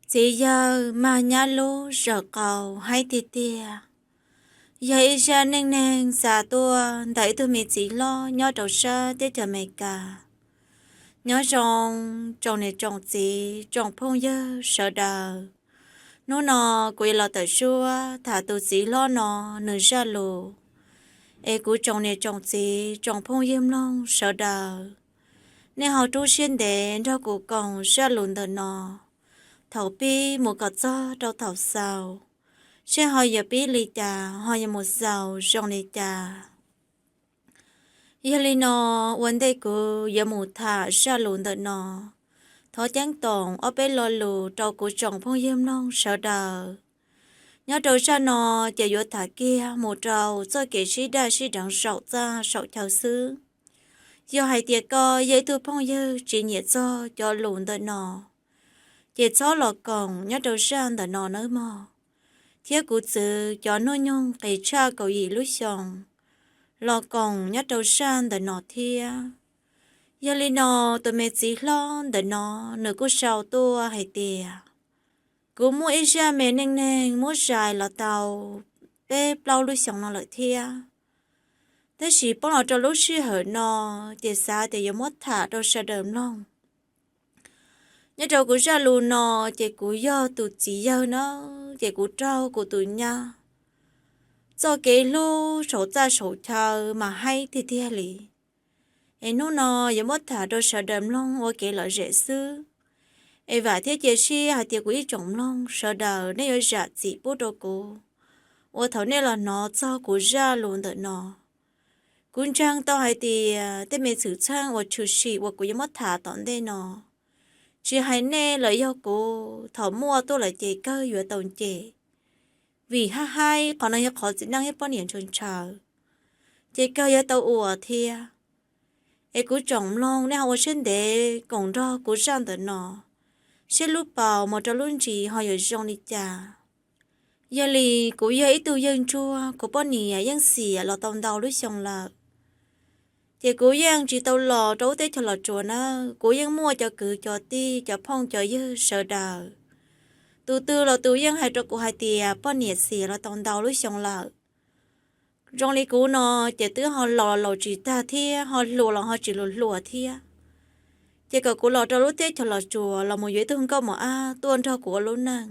Txiv yawg mag nyab lub zawm qau haib tiag tiag. Yog ib zaj neej neeg xa tuaj ntawm ib tug me txiv hlob nyob rau sab teb chaws Amelikas. Nyob zoo tsoom niam tsoom txiv tsoom phooj ywg sawv daws. Hnub no kuv yuav los tawm suab tham tus txiv hlob no nws zaj lus, es kuv tsoom niam tsoom txiv tsoom phooj ywg mloog sawv daws, nej ho rub siab ntev nrog kuv koom zaj lus ntawm no thaum pib mus kom txog rau thaum xaus, seb ho yuav pib li cas ho yuav mus xaus zoo li cas. Yog li no, ua ntej kuv yuav mus tham zaj lus ntawm no, thov ceeb toom ob peb lo lus rau kuv tsoom phooj ywg mloog sawv daws. Nyob rau zaj no ces yuav tham kiag mus rau txoj kev sib daj sib deev saum txaj saum chaw xwb. Yog hais tias koj yog ib tug phooj ywg tsis nyiam txog cov lus ntawm no, ces txhob los koom nyob rau zaj ntawm no nawb mog. Thiab kuv txwv cov hnub nyoog qis tshaj kaum yim lub xyoo los koom nyob rau zaj ntawm no thiab. Yog li no, tus me txiv hlob ntawm no nws kuj sau tuaj hais tias, kuv muaj ib zaj me neej neeg muab zais los tau peb plaub lub xyoo no lawm thiab, tab sis poob los rau lub sij hawm no ces xav tias yuav muab tham rau sawv daws mloog. Nyob rau kuv zaj lus no ces kuv yog tus txiv yawg na, ces kuv raug kuv tus nyab txoj kev hlub saum txaj saum chaw mas haib tiag tiag li. Es hnub no yuav muab tham rau sawv daws mloog ua kev lom zem xwb. Es vam thiab cia siab hais tias kuv ib tsoom mloog sawv daws nej yuav zam txim pub rau kuv uas thaum nej los hnov txog kuv zaj lus ntawm no. Kuv ntseeg tau hais tias tej me txhwm txheej uas tshwm sim uas kuv yuav muab tham tom ntej no, tsis hais nej los yog kuv, thaum muaj tuaj lawm ces kawg yuav tau nce, vim haj haib qhov no yog qhov txiv neej thiab poj niam ntshaw ntshaw, ces kawg yuav tau ua thiab. Es kuv tsoom mloog nej ho ua siab ntev koom nrog kuv zaj ntawm no, seb lub paus mus rau lub ntsis ho yuav zoo li cas. Yog li, kuv yog ib tug yawg ntsuag, kuv poj niam yeej xiam los tau ntau lub xyoo lawm, ces kuv yeej tsis tau los rau lub teb chaws Los Tsuas na. Kuv yeej muaj cov kwv cov tij cov phooj cov ywg sawv daws, tus twg los tus yeej hais rau kuv hais tias poj niam xiam los tau ntau lub xyoo lawm. Zoo li kuv no ces twb ho laus los laus tsis tag thiab ho hluas los ho tsis hluas hluas thiab, ces kom kuv los rau lub teb chaws Los Tsuas los mus yuav ib tug nkauj mos ab tuaj nrog kuv ua lub neej.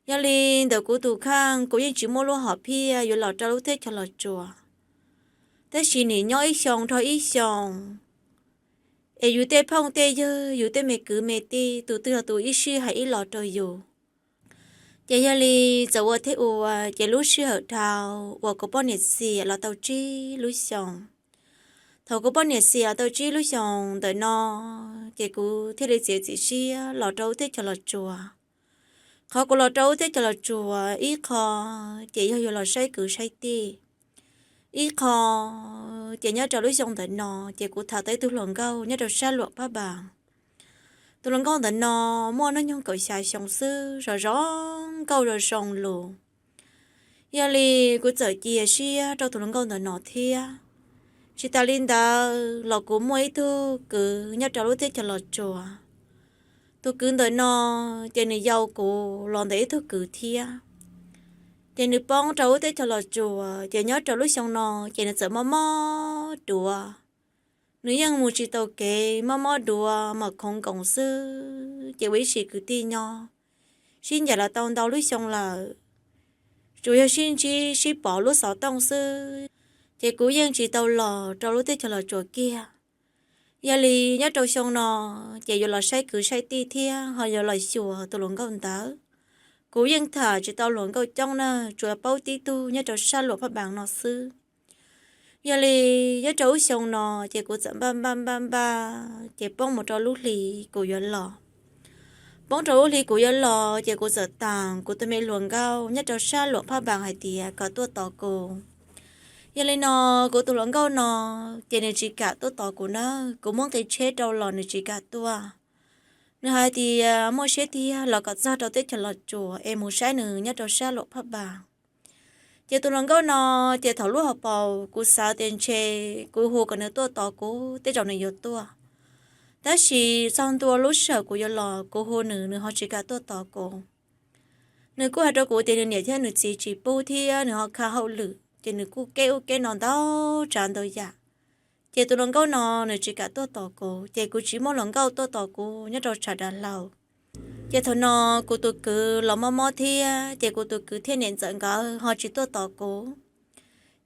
Yog li ntawm kuv tus kheej kuv yeej tsis muaj lub hom phiaj yuav los rau lub teb chaws Los Tsuas, tab sis nim nyob ib xyoo dhau ib xyoo, es yus tej phooj tej ywg yus tej me kwv me tij tus twg los tus ib sij hais ib los rau yus. Ces yog li txawm ua thiab ua ces lub sij hawm dhau uas kuv poj niam xiam los tau tsib lub xyoo. Thaum kuv poj niam xiam los tau tsib lub xyoo ntawm no, ces kuv thiaj li txiav txim siab los rau lub teb chaws Los Tsuas. Qhov kuv los rau lub teb chaws Los Tsuas ib qho ces yog yuav los saib kwv saib tij, ib qho ces nyob rau lub xyoo ntawm no ces kuv tham tau ib tug hluas nkauj nyob rau sab Luam Phaj Npas. Tus hluas nkauj ntawm no muaj hnub nyoog kaum xya xyoo xwb, zoo zoo nkauj zoo zoo lus. Yog li kuv txawm cia siab rau tus hluas nkauj ntawm no thiab. Tsis tas li ntawd los kuv muaj ib tug kwv nyob rau lub teb chaws Los Tsuas. Tus kwv ntawm no ces nws yau kuv los ntawm ib tug kwv thiab. Ces nws poob rau lub teb chaws Los Tsuas ces nyob rau lub xyoo no ces nws txawm mob mob duav. Nws yeej mus tsis tau kev, mob mob duav mas khoov nkoos xwb, ces ua ib sim kwv tij nyob, sib ncaim los tau ntau lub xyoo lawm. Tsuas yog sib ntsib sib pov lub xov tooj xwb, ces kuv yeej tsis tau los rau lub teb chaws Los Tsuas kiag. Yog li nyob rau xyoo no ces yuav los saib kwv saib tij thiab ho yuav los xyuas tus hluas nkauj ntawd. Kuv yeej tham tsis tau hluas nkauj coob na, tsuas paub tib tug nyob rau sab Luam Phaj Npas no xwb. Yog li nyob rau lub xyoo no ces kuv txawm npaj npaj npaj npaj ces poob mus rau lub hli kuv yuav los. Poob rau lub hli kuv yuav los ces kuv txawm tham kuv tus me hluas nkauj nyob rau sab Luam Phaj Npas hais tias kom tuaj tos kuv. Yog li no, kuv tus hluas nkauj no ces nws tsis kam tuaj tos kuv na, kuv muab nqi tsheb rau los nws tsis kam tuaj. Nws hais tias muaj siab tiag los kom txog rau teb chaws Los Tsuas es mus saib nws nyob rau sab Luam Phaj Npas. Ces tus hluas nkauj no, ces thaum lub hauv paus kuv xav tias ntshe kuv hu kom nws tuaj tos kuv tej zaum nws yuav tuaj. Tab sis txog ntua lub sij hawm kuv yuav los kuv hu nws, nws ho tsis kam tuaj tos kuv. Nws kuj hais rau kuv tias nws niam thiab nws txiv tsis pub thiab nws ho kha hauj lwm, ces nws kuj keb ub keb no ntau tsav ntau yam. Ces tus hluas nkauj no nws tsis kam tuaj tos kuv, ces kuv tsis muaj hluas nkauj tuaj tos kuv nyob rau tshav dav hlau. Ces thaum no kuv tus kwv los mob mob thiab, ces kuv tus kwv thiab niam ntxawm nkawd ho tsis tuaj tos kuv.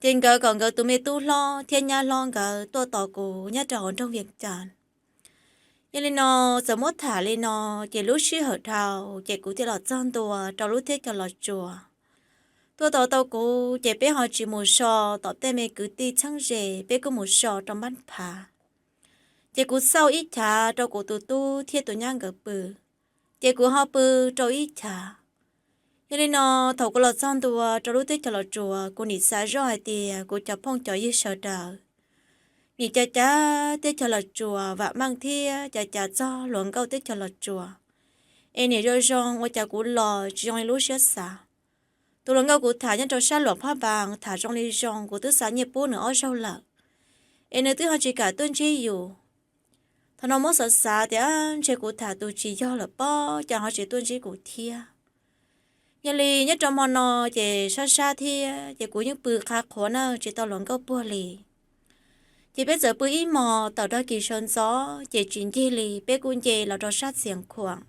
Ces nkawd kom nkawd tus me tub hlob thiab nyab hlob nkawd tuaj tos kuv nyob rau hauv nroog Vias Cas. Yog li no, txawm muab tham li no, ces lub sij hawm dhau ces kuv thiaj los txog ntua rau lub teb chaws Los Tsuas. Tuaj tos tau kuv ces peb ho tsis mus so tom tej me kwv tij txheeb ze, peb kuj mus so rau Npab Phav. Ces kuv xauj ib chav rau kuv tus tub thiab tus nyab nkawd pw, ces kuv ho pw rau ib chav. Yog li no, thaum kuv los txog ntua rau lub teb chaws Los Tsuas, kuv nim xav zoj hais tias kuv cov phooj cov ywg sawv daws, nim cav cav teb chaws Los Tsuas vam meej thiab cav cav txog hluas nkauj teb chaws Los Tsuas, es nim zoo zoo ua cas kuv los tsis zoo li lub siab xav. Tus hluas nkauj kuv tham nyob rau sab Luam Phaj Npas tham zoo li zoo, kuv twb xa nyiaj pub nws ob zaug lawm, es nws twb ho tsis kam tuaj ntsib yus. Thaum no muab xav xav tias ntshe kuv tham tus tsis yog lawm pob, cas ho tsis tuaj ntsib kuv thiab. Yog li nyob rau hmo no ces sab sab thiab, ces kuv yeej pw qhav qhuav na tsis tau hluas nkauj puag li. Ces peb txawm pw ib hmos tawm rau kis sawv ntxov ces tsis ncig li, peb kuj nce los rau sab Txias Khuam.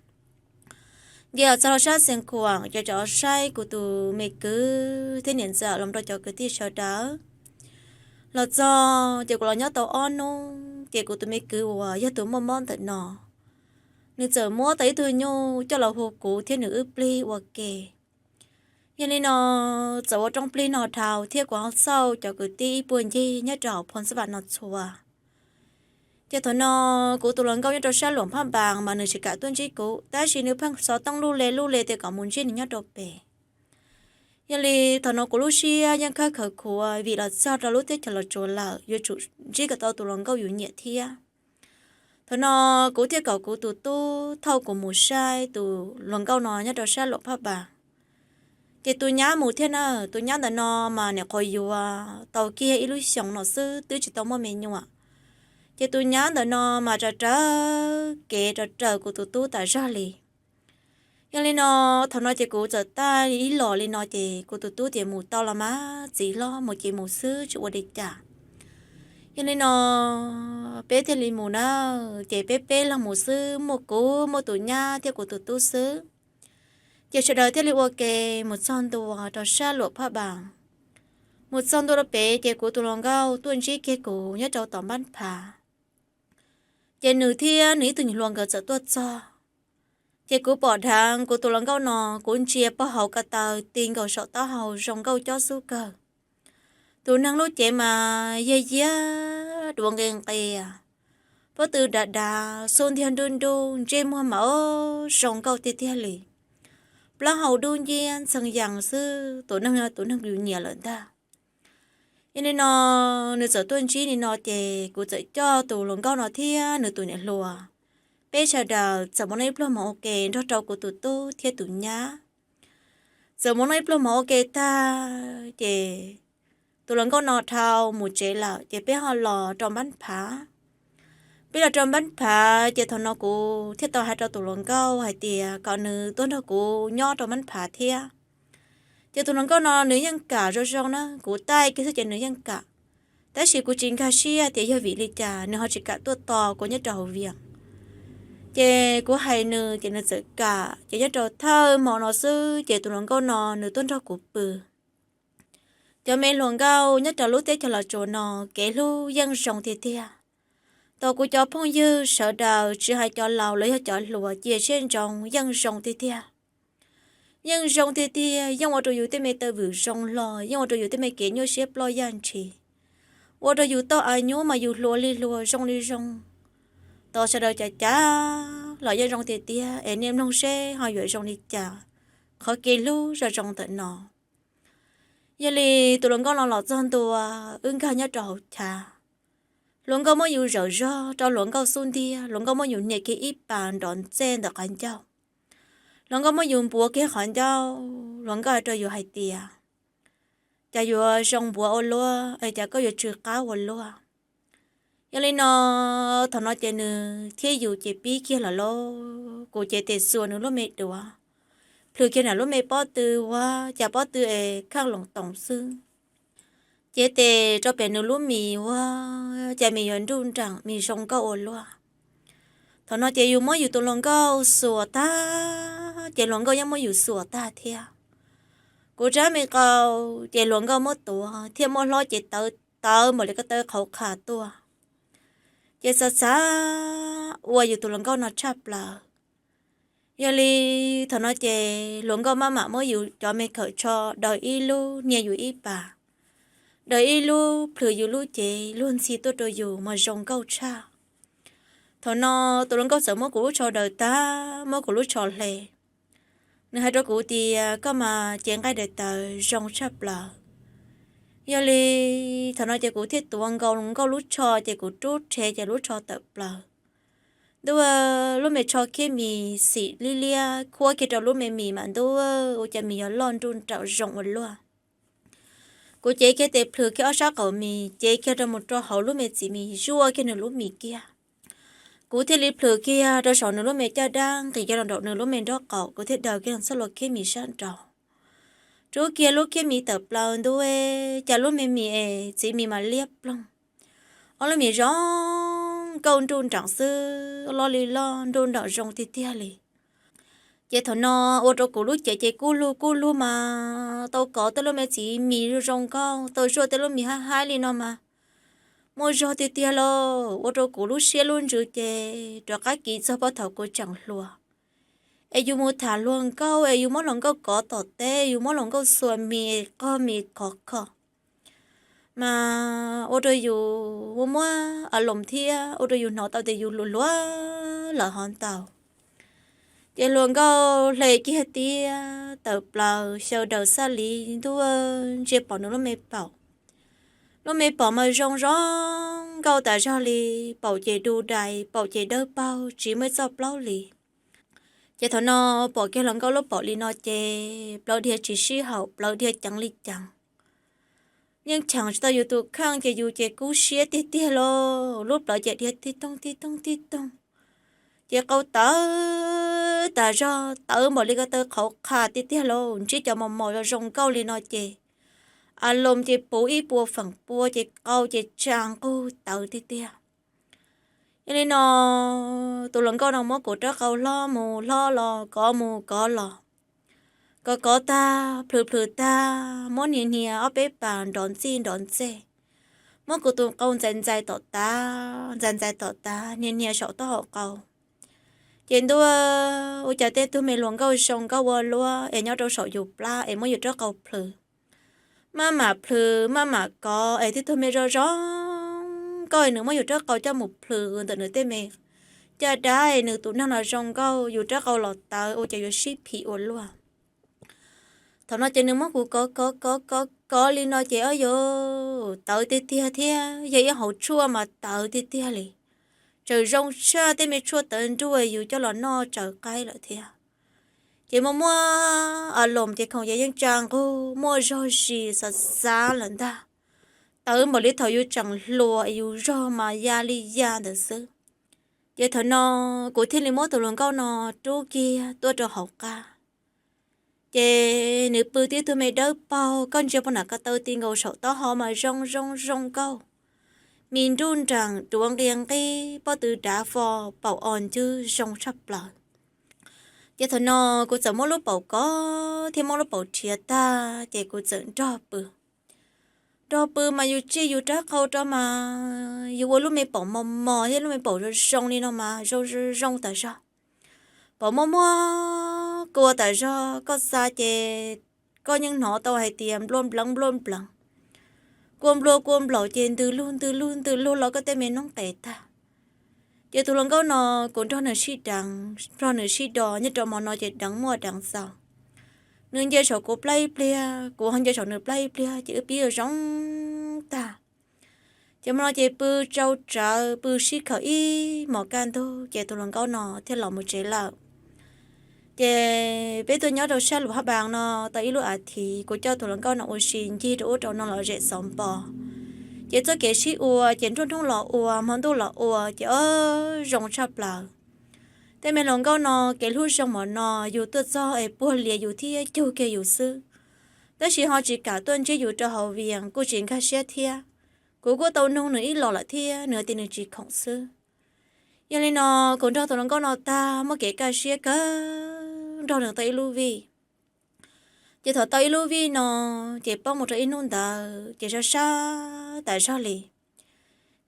Nce los txog rau sab Txias Khuam ces rov saib kuv tus me kwv thiab niam ntxawm los rau cov kwv tij sawv daws. Los txog ces kuv los nyob tau ob hnub ces kuv tus me kwv uas yog tus muaj mob ntawm no, nws txawm muab tau ib tug nyuj coj los hu kuv thiab nws wb plig ua ke. Yog li no, txawm ua rooj plig no dhau thiab kuv ho xauj cov kwv tij ib puag ncig nyob rau hauv Phoo Xab Vam no txhua. Ces thaum no kuv tus hluas nkauj nyob rau sab Luam Phaj Npas mas nws tsis kam tuaj ntsib kuv, tab sis nws pheej xov tooj luj le luj le tias kom mus ntsib nws nyob rau pem. Yog li thaum no kuv lub siab yeej khawb khawv khuav vim los txog rau lub teb chaws Los Tsuas lawm yuav tsum ntsib kom tau tus hluas nkauj yus nyiam thiab. Thaum no kuv thiaj kom kuv tus tub thauj kuv mus saib tus hluas nkauj no nyob rau sab Luam Phaj Npas. Ces tus nyab mus thiab na, tus nyab ntawm no mas nyuam qhuav yuav tau kiag ib lub xyoos no xwb twb tsis tau muaj me nyuam. Ces tus nyab ntawm no mas raws raws kev raws raws kuv tus tub tas zog li. Yog li no, thaum no ces kuv txawm taij ib los li no ces kuv tus tub tias mus tau los mas txiv hlob, mus ces mus xwb tsis ua li cas. Yog li no, peb thiaj li mus na, ces peb peb leeg mus xwb, muaj kuv, muaj tus nyab thiab kuv tus tub xwb. Ces sawv daws thiaj li ua ke mus txog ntua rau sab Luam Phaj Npas. Mus txog ntua rau pem ces kuv tus hluas nkauj tuaj ntsib kiag kuv nyob rau tom Npab Phav. Ces nws thiab nws ib tug nyuam hluas nkawd txawm tuaj txog. Ces kuv pom dheev kuv tus hluas nkauj no, kuv ntsia pog hauv ko taw ti nkaus saum taub hau zoo nkauj cob xub kawg. Tus neeg lub cev mas yag yiab duav nqis nqis, pob tw dav dav, xub ntiag nrub nrub, ntsej muag mas o zoo nkauj tiag tiag li. Plaub hau dub nciab ntxhee yees xwb, tus neeg no tus neeg yus nyiam lawm ntag. Yog li no, nws txawm tuaj ntsib li no ces kuv txawm coj tus hluas nkauj no thiab nws tus niam hluas, peb sawv daws txawm mus noj ib pluag mov ua ke nrog rau kuv tus tub thiab tus nyab. Txawm mus noj ib pluag mov ua ke tag ces tus hluas nkauj no dhau mus tsev lawm ces peb ho los rau Npab Phav. Peb los rau Npab Phav ces thaum no kuv thiaj tau hais rau tus hluas nkauj hais tias kom nws tuaj nrog kuv nyob rau Npab Phav thiab. Ces tus hluas nkauj no nws yeej kam zoo zoo na, kuv taij kiag xwb ces nws yeej kam. Tab sis kuv tsis nkag siab tias yog vim li cas nws ho tsis kam tuaj tos kuv nyob rau hauv Vias. Ces kuv hais nws ces nws txawm kam, ces nyob rau thawj hmo no xwb ces tus hluas nkauj no nws tuaj nrog kuv pw. Cov me hluas nkauj nyob rau lub teb chaws Los Tsuas no kev hlub yeej zoo tiag tiag. Tau kuv cov phooj ywg sawv daws tsis hais cov laus los yog cov hluas cia siab ntsoov yeej zoo tiag tiag. Yeej zoo tiag tiag, yeej ua rau yus tej me taw vwm zoo hlo, yeej ua rau yus tej me kev nyuaj siab ploj yaj ntshis, ua rau yus tau av nyub mas yus hluas li hluas zoo li zoo. Tau sawv daws cav cav los yeej zoo tiag tiag, es nej mloog seb ho yuav zoo li cas qhov kev hlub zoo zoo ntawm no. Yog li tus hluas nkauj no los txog ntua, wb nkag nyob rau hauv chav. Hluas nkauj muab yus zawm zog rau hluas nkauj xub ntiag, hluas nkauj muab yus nias kiag ib pas nrov ntxej ntawm qhov ncauj. Hluas nkauj muab yus npuav kiag qhov ncauj, hluas nkauj hais rau yus hais tias, cas yuav zoo npuav ua luaj es cas koj yuav tsw qab ua luaj. Yog li no, thaum no ces nws thiab yus ces pib kiag lawm lauj. Kuv ces tes xuas nws lub me duav, plhws kiag nram lub me pob tw, ua cas pob tw es kheej loos toos xwb. Cev tes rau pem nws lub mis, ua cas mis yuav nruj nreem, mis zoo nkauj ua luaj. Thaum no ces yus muab yus tus hluas nkauj xuas tag, ces hluas nkauj yeej muab yus xuas tag thiab. Kuv rab me qau, ces hluas nkauj muab tuav thiab muab hlob ces tawv tawv npaum li ko taw qhauv qha tuaj. Ces xav xav ua yus tus hluas nkauj no tshaj plaws. Yog li thaum no ces hluas nkauj maj mam muab yus cov me khawm tsho daws ib lub nias yus ib pas, daws ib lub plhws yus lub cev, luag ntxhi tuaj rau yus mas zoo nkauj tshaj. Thaum no tus hluas nkauj txawm muab kuv lub tsho daws tag, muab kuv lub tsho hle. Nws hais rau kuv tias koj mas cev nqaij daim tawv zoo tshaj plaws. Yog li thaum no ces kuv thiaj tuav nkaus hluas nkauj lub tsho ces kuv rub rhe ces lub tsho tawm plaws. Ntuj, lub me tsho khiab mis xim liab liab khuab kiag rau lub me mis mas ntuj, ua cas mis yuav loj nruj nreem zoo ua luaj. Kuv cev kiag tes plhws kiag ob sab qaum mis, cev kiag rau mus rau hauv lub me txiv mis, zuaj kiag nws lub mis kiag. Kuv thiaj li plhws kiag rau saum nws lub me caj dab, nqis kiag los nraum nws lub me nraub qaum, kuv thiaj daws kiag txoj hlua khiab mis sab nraud. Rub kiag lub khiab mis tawm plaws ntuj, cas lub me mis es txiv mis mas liab ploog. Ob lub mis zoo nkauj nruj nreem xwb, loj li loj nruj nreem zoo tiag tiag li. Ces thaum no ua rau kuv lub cev ces kub lug kub lug mas tau kov tej lub me txiv mis zoo nkauj, tau zuaj tej lub mis haib haib li no mas muaj zog tiag tiag lauj. Ua rau kuv lub siab lub ntsws ces rov qab kiv txog puag thaum kuv tseem hluas, es yus mus tham hluas nkauj, es yus muab hluas nkauj kov tom teb, yus muab hluas nkauj xuas mis, qog mis khov kho, mas ua rau yus muaj muab a loos thiab ua rau yus hnov tau tias yus hluas hluas lawm hov ntau. Ces hluas nkauj hle kiag tiab tawm plaws xyaw daws xab liv ntuj, ntsia pom nws lub me paum. Lub me paum mas zoo zoo nkauj tas zog li, paum ces du dais, paum ces dawb paug, tsis muaj ib txoj plaub li. Ces thaum no pom kiag hluas nkauj lub paum li no ces plawv dhia tsis sib haum, plawv dhia ceev li ceev. Yeej cheem tsis tau yus tus kheej ces yus ces kub siab tiag tiag lauj, lub plawv ces dhia tib toog tib toog tib toog. Ces qau tawv tas zog, tawv npaum li ko taw qhauv qha tiag tiag lauj, ntsib cov mos mos zoo zoo nkauj li no ces a loos ces puv ib puas feem pua ces qau ces tsa nqug tawv tiag tiag. Yog li no tus hluas nkauj no muab kuv rab qau hlob mus hlob los, kov mus kov los, kov kov tag, plhws plhws tag, muab hnia hnia ob peb pas nrov ntxij nrov ntxej, muab kuv tus qau ntxais ntxais tom tav, ntxais ntxais tom tav, hnia hnia saum taub hau qau. Ces ntuj, ua cas tej tug me hluas nkauj zoo nkauj ua luaj es nyob rau saum yus plab es muab yus rab qau plhws, maj mam plhws maj mam kov es tej tug me zoo zoo nkauj es nws muab yus rab qau coj mus plhws ntawm nws tej me caj dab es nws tus neeg no zoo nkauj, yus rab qau los tawv ua cas yuav sib phim ua luaj. Thaum no ces nws muab kuv kov kov kov kov kov li no ces ob yus tawv tiag tiag thiab yog ib hauv tshuaj mas tawv tiag tiag li. Tsaws zoo tshaj tej me tshuaj tawv nruj yus coj los noj tsaws qaib lawm thiab. Ces muaj muaj a loos ces khoom yeej tsa nqug muaj zog zis xav xav lawm ntag. Tawv npaum li thaum yus tseem hluas es yus zog mas ya li ya ntawd xwb. Ces thaum no kuv thiaj li muab tus hluas nkauj no rub kiag tuaj rau hauv qab. Ces nws pw tib tug me dawb paug, koj ntsia puag nram ko taw ti nkaus saum taub hau mas zoo zoo zoo nkauj. Mis nruj nreem duav nqia nqib, pob tw dav fo, paum os ncwb zoo tshaj plaws. Ces thaum no kuv txawm muab lub paum kov thiab muab lub paum rhiav tag ces kuv txawm nrog pw. Nrog pw mas yus tsij yus rab qau rau mas yus ua lub me paum mos mos thiab lub me paum zoo zoo li no mas zoo zoo zoo tas zog. Paum muaj muaj kua tas zog, koj xa ces koj yeej hnov tau hais tias nplua npleev nplua npleev, kua nplua kua nplaum ces ntws lug ntws lug ntws lug los koj tej me noob qes tag. Ces tus hluas nkauj no kuv nrog nws sib deev nrog nws sib do nyob rau hmo no ces deev muaj deev txaus. Nws nce saum kuv plab ib pliag, kuv ho nce saum nws plab ib pliag ces wb pib zoo tag. Ces hmo no ces pw tsau tsawv pw sib khawm ib hmos kaj ntug ces tus hluas nkauj no thiaj los mus tsev lawm. Ces peb tuaj nyob rau sab Luam Haj Npas no tau ib lub as thiv, kuv coj tus hluas nkauj no ua si ncig rau ub rau no los zem xov npo. Ces txoj kev sib ua ces nruab hnub los ua, hmo ntuj los ua ces o zoo tshaj plaws. Tej me hluas nkauj no kev hlub zoo mov no yus tuaj txog es puag lias yus thiab cug kiag yus xwb, tab sis ho tsis kam tuaj ntsib yus rau hauv Vias kuj tsis nkag siab thiab. Kuv kuj tau nug nws ib los lawm thiab nws tias nws tsis khoom xwb. Yog li no kuv nrog tus hluas nkauj no tag muaj kev kaj siab kawg, nrog nws tau ib lub vij. Ces thaum tau ib lub vij no ces poob mus rau ib hnub ntawd ces sab sab tas zog li.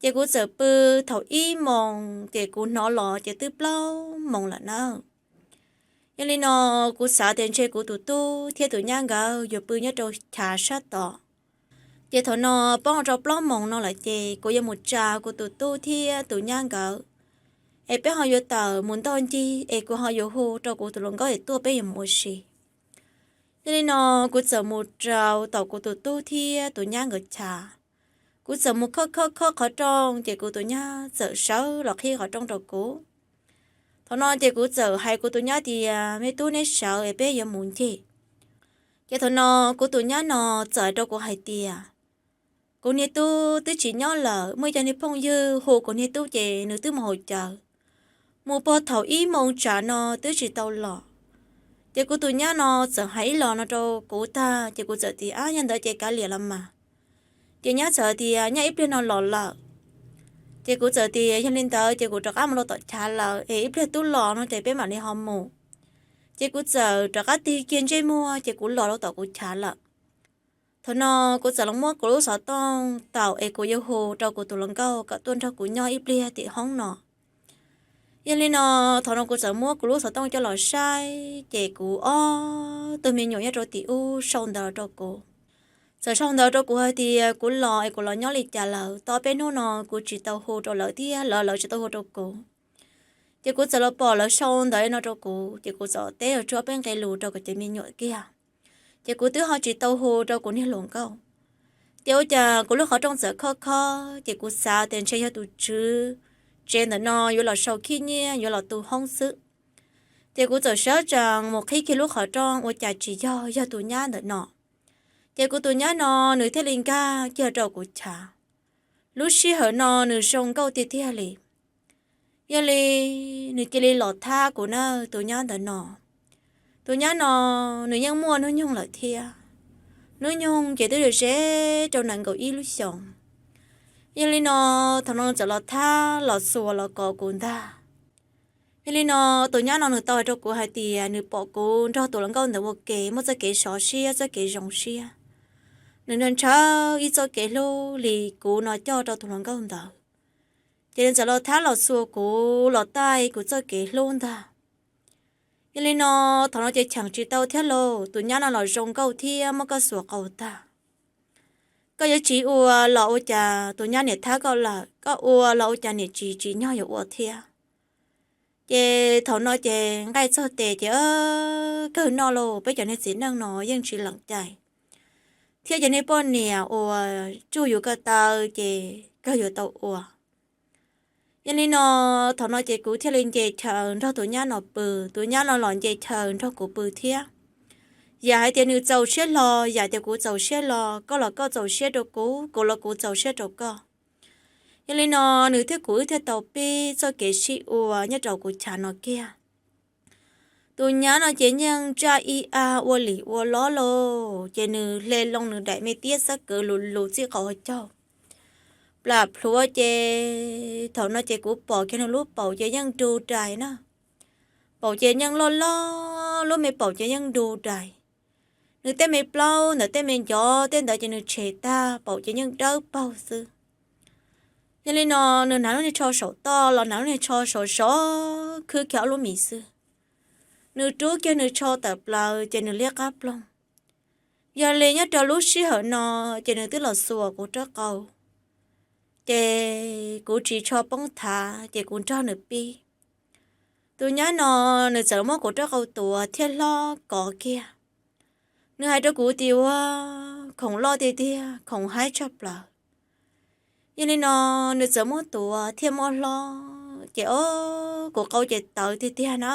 Ces kuv txawm pw thaum ib moos ces kuv hnov los ces twb plaub moos lawm na. Yog li no kuv xav tias ntshe kuv tus tub thiab tus nyab nkawd yuav pw nyob rau chav sab tod. Ces thaum no poob rau plaub moos no lawm ces kuv yuav mus tsa kuv tus tub thiab tus nyab nkawd es peb ho yuav tawm mus ntoj ncig es kuv ho yuav hu rau kuv tus hluas nkauj es tuaj peb yuav mus ua si. Yog li no kuv txawm mus rau tom kuv tus tub thiab tus nyab nkawd chav. Kuv txawm mus khob khob khob qhov rooj ces kuv tus nyab txawm sawv los qhib qhov rooj rau kuv. Thaum no ces kuv txawm hais kuv tus nyab tias, me tub, neb sawv es peb yuav mus ncig. Ces thaum no kuv tus nyab no txawm hais rau kuv hais tias, kuv niag tub twb tsis nyob lawm, muaj ib co niag phooj ywg hu kuv niag tub ces nws twb mus haus cawv, mus puag thaum ib moos tsam no twb tsis tau los. Ces kuv tus nyab no txawm hais ib los no rau kuv tag ces kuv txawm tias, ab, yog ntawd ces kav liam los mas. Ces nyab txawm tias, nyab ib pliag no los lawm. Ces kuv txawm tias, yog li ntawd ces kuv rov qab mus rau tom chav lawm es ib pliag tub los no ces peb mam li ho mus. Ces kuv txawm rov qab tig kiag ntsej muag ces kuv los rau tom kuv chav lawm. Thaum no kuv txawm los muab kuv lub xov tooj taum es kuv yuav hu rau kuv tus hluas nkauj kom tuaj nrog kuv nyob ib pliag tim hoob no. Yog li no thaum no kuv txawm muab kuv lub xov tooj coj los saib ces kuv ob tug me nyuam nyob rau tim ub sau ntawv los rau kuv. Txawm sau ntawv rau kuv hais tias kuv los es kuv los nyob li cas lawm, tau peb hnub no kuv tsis tau hu rau lawv thiab lawv lawv tsis tau hu rau kuv. Ces kuv txawm los pom lawv sau ntawv no rau kuv ces kuv txawm teb los tsuag peb nqe lus rau kuv cov me nyuam kiag. Ces kuv twb ho tsis tau hu rau kuv niag hluas nkauj. Ces ua cas kuv lub qhov rooj txawm khob khob ces kuv xav tias ntshe yog tus tswv tsev ntawm no yuav los sau khib nyiaj yuav los tu hoob xwb. Ces kuv txawm sawv tsees mus qhib kiag lub qhov rooj ua cas tsis yog, yog tus nyab ntawm no. Ces kuv tus nyab no nws thiaj li nkag kiag rau kuv chav. Lub sij hawm no nws zoo nkauj tiag tiag li. Yog li nws cia li los thab kuv na tus nyab ntawm no. Tus nyab no nws yeej muaj hnub nyoog lawm thiab. Hnub nyoog ces twb ze ze rau nees nkaum ib lub xyoos. Yog li no thaum no txawm los thab los xuas los kov kuv ntag. Yog li no tus nyab no nws tau hais rau kuv hais tias nws pom kuv nrog tus hluas nkauj ntawd ua ke muaj txoj kev sov siab txoj kev zoo siab. Nws ntshaw ntshaw ib txoj kev hlub li kuv no coj rau tus hluas nkauj ntawd. Ces nws txawm los thab los xuas kuv los taij kuv txoj kev hlub ntag. Yog li no thaum no ces cheem tsis tau thiab lauj, tus nyab no los zoo nkauj thiab muab koj xuas qau tag. Koj yuav tsis ua los ua cas tus nyab niam thab koj lawm, koj ua los ua cas niam tsis tsim nyog yuav ua thiab. Ces thaum no ces nqaij txog tes ces kawg noj lauj, peb cov niag txiv neej no yeej tsis lees cai, thiab cov niag poj niam uas tsuj yus ko taw ces kawg yuav tau ua. Yog li no thaum no ces kuv thiaj li nce chaw nrog tus nyab no pw, tus nyab no los nce chaw nrog kuv pw thiab. Yam hais tias nws txaus siab hlo, yam tias kuv txaus siab hlo, koj los koj txaus siab rau kuv, kuv los kuv txaus siab rau koj. Yog li no nws thiab kuv wb thiaj tau pib txoj kev sib ua nyob rau kuv chav no kiag. Tus nyab no ces yeej ntsaj ib a ua lim ua lob lauj, ces nws hle loo nws daim me tiab xab kwv lus lus txij qau hauv caug plam plhuav ces thaum no ces kuv pom kiag nws lub paum ces yeej du dais na. Paum ces yeej loj loj, lub me paum ces yeej du dais. Nws tej me plaub ntawm tej me ncov tej ntawd ces nws tshem tag, paum ces yeej dawb paug xwb. Yog li no nws hnav lub niag tsho saum toj los hnav lub niag tsho sov sov khwb kiag ob lub mis xwb. Nws rub kiag nws tsho tawm plaws ces nws liab qab ploog. Yog li nyob rau lub sij hawm no ces nws twb los xuas kuv rab qau, ces kuv tsis tsho poob thav ces kuv nrog nws pib. Tus nyab no nws txawm muab kuv rab qau tuav thiab hlob kov kiag. Nws hais rau kuv tias ua khoom loj tiag tiag, khoom haib tshaj plaws. Yog li no nws txawm muab tuav thiab muab hlob ces o, kuv qau ces tawv tiag tiag na.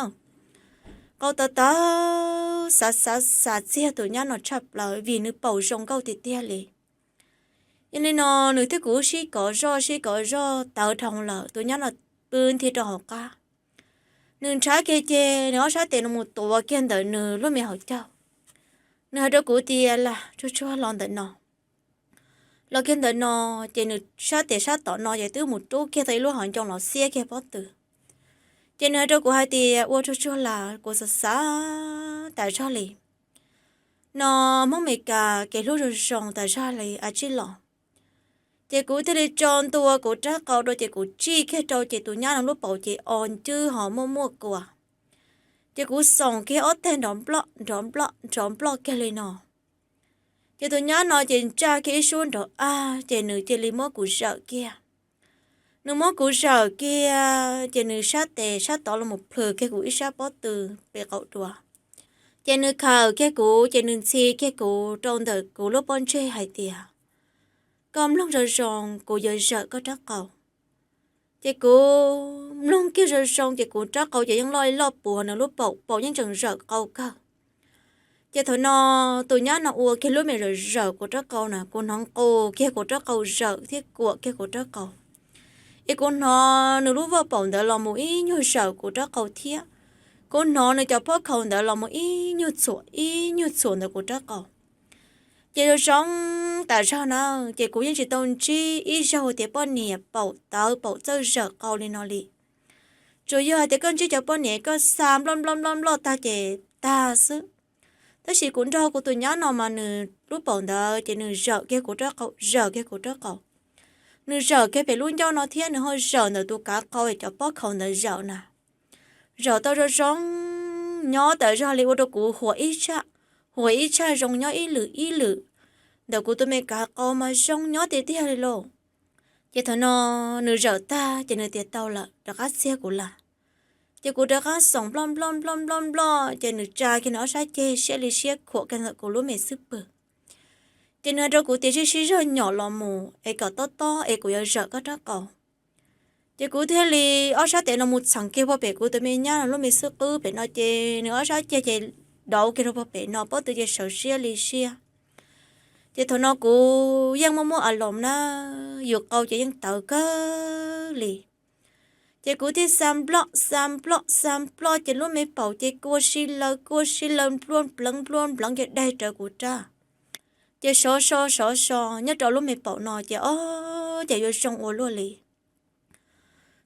Qau tawv tawv, xav xav xav txiag tus nyab no tshaj plaws vim nws paum zoo nkauj tiag tiag li. Yog li no nws thiab kuv sib kov zoj sib kov zoj tawv dhau lawm, tus nyab no pw nthi rau hauv qab. Nws nrhav kiag ceg, nws ob sab tes no mus tuav kiag ntawm nws lub me hauv caug. Nws hais rau kuv tias, Lam, tsuag tsuag los ntawm no. Los kiag ntawm no, ces nws sab tes sab tom no ces twb mus rub kiag tau ib lub hauv ncoo los xiab kiag pob tw. Ces nws hais rau kuv hais tias, Ua tsuag tsuag lam, kuv xav xav tas zog li. No Hmoob Meskas kev hlub zoo zoo tas zog li, a tsij los. Ces kuv thiaj li tso ntua kuv rab qau rau, ces kuv tsij kiag rau, ces tus nyab no lub paum ces o ncwb ho muaj muaj kua. Ces kuv xoom kiag ob teg nrov nploj nrov nploj nrov nploj kiag li no. Ces tus nyab no ces ntsa kiag ib suab nrov a, ces nws cia li muab kuv zawm kiag. Nws muab kuv zawm kiag, ces nws sab tes sab tod los mus plhws kiag kuv ib sab pob tw pem qaum dua. Ces nws khawm kiag kuv, ces nws ntxhi kiag kuv rau ntawm kuv lub pob ntseg hais tias, Koj mloog zoo zoo, kuv yuav zawm koj rab qau. Ces kuv mloog kiag zoo zoo, ces kuv rab qau ces yeej loj li loj puas nws lub paum, paum yeej tseem zawm qau kawg. Ces thaum no tus nyab no ua kiag lub me zawm zawm kuv rab qau na, kuv hnov nqus kiag kuv rab qau zawm thiab kuam kiag kuv rab qau. Es kuv hnov nws lub vaj paum ntawd los mus ib nyuag zawm kuv rab qau thiab. Kuv hnov nws cov pob khaus ntawd los mus ib nyuag txhuam ib nyuag txhuam ntawm kuv rab qau. Ces zoo zoo tas zog na, ces kuv yeej tsis tau ntsib ib zaug tias poj niam paum tawv paum txawj zawm qau li no li. Tsuas yog hais tias koj ntsib cov poj niam koj xa nploj nploj nploj nploj tag ces tag xwb. Tab sis kuv nrog kuv tus nyab no mas nws lub paum ntawd ces nws zawm kiag kuv rab qau, zawm kiag kuv rab qau. Nws zawm kiag pem lub ncauj no thiab nws ho zawm ntawm tus kav qau es cov pob khaus ntawd zawm na. Zawm tau zoo zoo nyob tas zog li ua rau kuv huam ib tshaj, huam ib tshaj zoo nyob ib lwm ib lwm. Ntawm kuv tus me kav qau mas zoo nyob tiag tiag li lauj. Ces thaum no nws zawm tag ces nws tias tau lawm rov qab txiag kuv lawm. Ces kuv rov qab xoom nploj nploj nploj nploj nploj, ces nws tsa kiag nws ob sab ceg siab li siab khuam kiag ntawm kuv lub me xub pwg. Ces nws hais rau kuv tias sib sib zog nyom los mus es kom tob tob es kuv yuav zawm koj rab qau. Ces kuv thiaj li ob sab tes no mus txheem kiag puag pem kuv tus me nyab no lub me xub qwb pem no, ces nws ob sab ceg ces dauv kiag rau puag pem no, pob tw ces sawv siab li siab. Ces thaum no kuv yeej muaj muaj a loos na, yus qau ces yeej tawv kawg li. Ces kuv thiaj xa nploj xa nploj xa nploj, ces lub me paum ces kua si lawv kua si lawv nplua npleev nplua npleev ces daig rawv kuv rab. Ces sov so sov so nyob rau lub me paum no ces ob ces yuav zoo ua luaj li.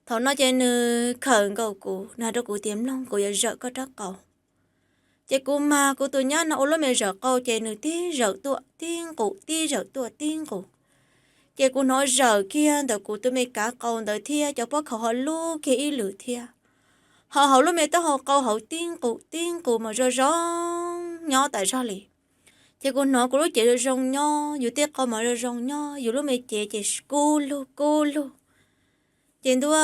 Thaum no ces nws khawm nkaus kuv, nws hais rau kuv tias mloog, kuv yuav zawm koj rab qau. Ces kuv mag kuv tus nyab no ua lub me zawm qau, ces nws tib zawm tuaj tib nqus tib zawm tuaj tib nqus. Ces kuv hnov zawm kiag ntawm kuv tus me kav qau ntawd thiab cov pob khaus ho lub kiag ib lwm thiab. Ho hauv lub me taub hau qau hauv tib nqus tib nqus mas zoo zoo nyob tas zog li. Ces kuv hnov kuv lub cev zoo zoo nyob, yus tej qau mas zoo zoo nyob, yus lub me cev ces kub lug kub lug. Ces ntuj,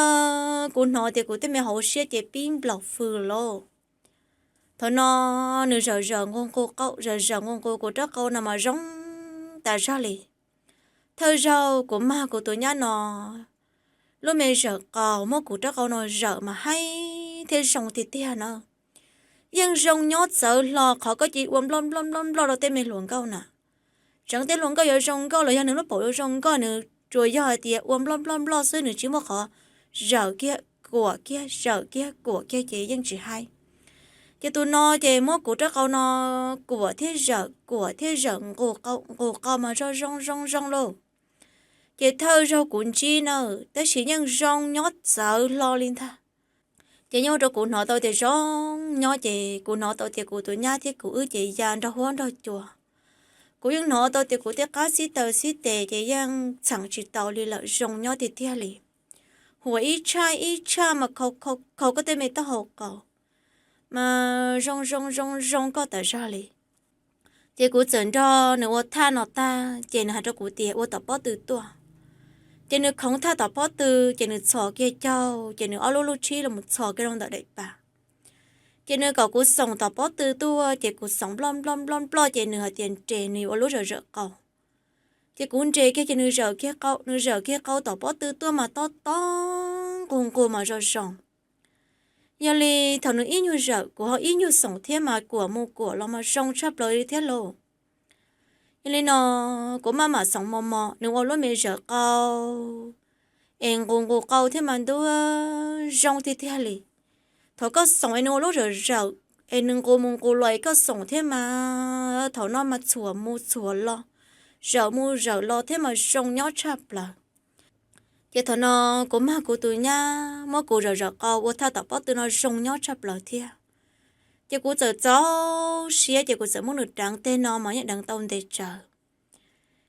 kuv hnov tias kuv tej me hauv siab ces pib nplaum fws lauj. Thaum no nws zawm zawm nqus nqus qau, zawm zawm nqus nqus kuv rab qau no mas zoo tas zog li. Thawj zaug kuv mag kuv tus nyab no lub me zawm qau, muab kuv rab qau no zawm mas haib thiab zoo tiag tiag na. Yeej zoo nyob txawv hlo qhov koj cia li ua nploj nploj nploj nploj rau tej me hluas nkauj na. Tseev tej hluas nkauj yuav zoo nkauj los yog nws lub paum yuav zoo nkauj, nws tsuas yog hais tias ua nploj nploj nploj xwb, nws tsis muaj qhov zawm kiag kuam kiag zawm kiag kuam kiag ces yeej tsis haib. Ces tus no ces muab kuv rab qau no kuam thiab zawm kuam thiab zawm nqus qau nqus qau mas zoo zoo zoo zoo lauj. Ces thawj zaug kuv ntsib na, tab sis yeej zoo nyob txawv hlo li ntag. Ces yeej ua rau kuv hnov tau tias zoo nyob, ces kuv hnov tau tias kuv tus nyab thiab kuv wb ces ya nrog huab nrog cua. Kuv yeej hnov tau tias kuv tej qab xib taws xib tes ces yeej txheem tsis tau li lawm, zoo nyob tiag tiag li. Huam ib tshaj ib tshaj mas khau khau khau koj tej me taub hau qau, mas zoo zoo zoo zoo koj tas zog li. Ces kuv txawm nrog nws ua thaj no tag, ces nws hais rau kuv tias ua tom pob tw tuaj. Ces nws khoov thaj tom pob tw, ces nws txhos kiag caug, ces nws ob lub lub tshib los txhos kiag rau ntawm daim pam. Ces nws kom kuv xoom tom pob tw tuaj, ces kuv xoom nploj nploj nploj nploj, ces nws hais tias nres, nws yuav ua lub zawm zawm qau. Ces kuv nres kiag, ces nws zawm kiag qau, nws zawm kiag qau tom pob tw tuaj mas tob tob nqus nqus mas zoo zoo. Yog li thaum nws ib nyuag zawm, kuv ho ib nyuag xoom thiab mas kuam mus kuam los mas zoo tshaj plaws li thiab lauj. Yog li no kuv maj mam xoom mos mos, nws ua lub me zawm qau es nqus nqus qau thiab mas ntuj, zoo tiag tiag li. Thaum koj xoom es nws ua lub zawm zawm es nws nqus mus nqus los es koj xoom thiab mas thaum no mas txhuam mus txhuam los, zawm mus zawm los thiab mas zoo nyob tshaj plaws. Ces thaum no kuv mag kuv tus nyab muab kuv zawm zawm qau ua thaj tom pob tw no zoo nyob tshaj plaws thiab. Ces kuv txawm txaus siab ces kuv txawm muab nws deev teg no mas yeej deev tau ntev tsawv.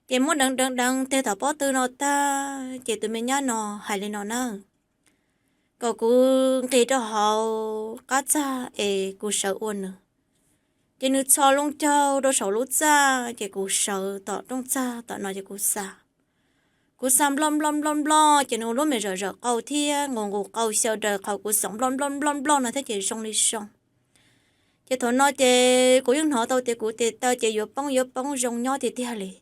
Ces muab deev deev deev teg tom pob tw no tag ces tus me nyab no hais li no na, kom kuv nqis rau hauv qab txaj es kuv sawv ua nws. Ces nws txhos loo caug rau saum lub txaj ces kuv sawv tom rooj txag tom no ces kuv xa. Kuv xa nploj nploj nploj nploj ces nws ua lub me zawm zawm qau thiab nqus nqus qau xyaw daws qhov kuv xoom nploj nploj nploj nploj no thiab ces zoo li zoo. Ces thaum no ces kuv yeej hnov tau tias kuv tes taw ces yuav poob yuav poob zoo nyob tiag tiag li.